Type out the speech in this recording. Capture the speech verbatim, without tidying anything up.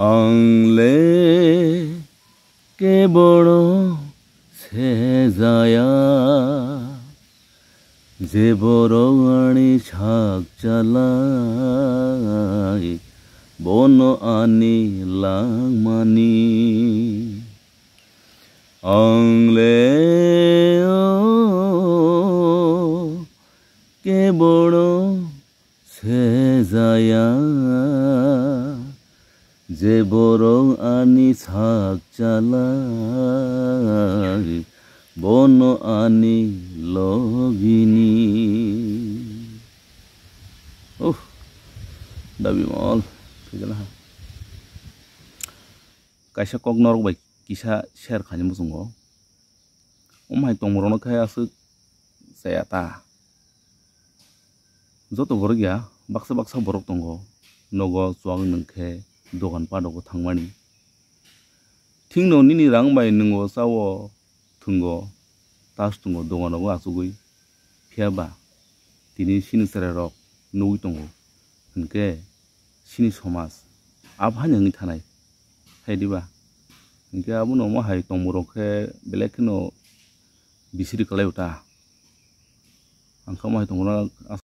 Ang le keboro sejaya, je borok ani sak chalai, bono ani langmani. Ang le o keboro sejaya, je borok ani sak chalai, bono ani logini. Uh, dabi mol, thwijala ha. Kaisa kok norok bai kisa share khaini muchungo. Omo hai tongmorokno khe aswk chaya ta. Joto borok ya, baksa baksa borok tongo. Nogo chuwak nwng khe dogan pado bo thangmani. Thikno nini rang bai nwng o cha o thwngo, tas thwngo, dogan o bo achugwi. Phiya ba tini chini chwrairok nugwi tongo, hinkhe chini somaj abo haino wngwi thanai, hai diba? Hinkhe abono omo hai tongmorok khe belai kheno bisiri kwlai o ta. Ang khe omo hai tongmorok.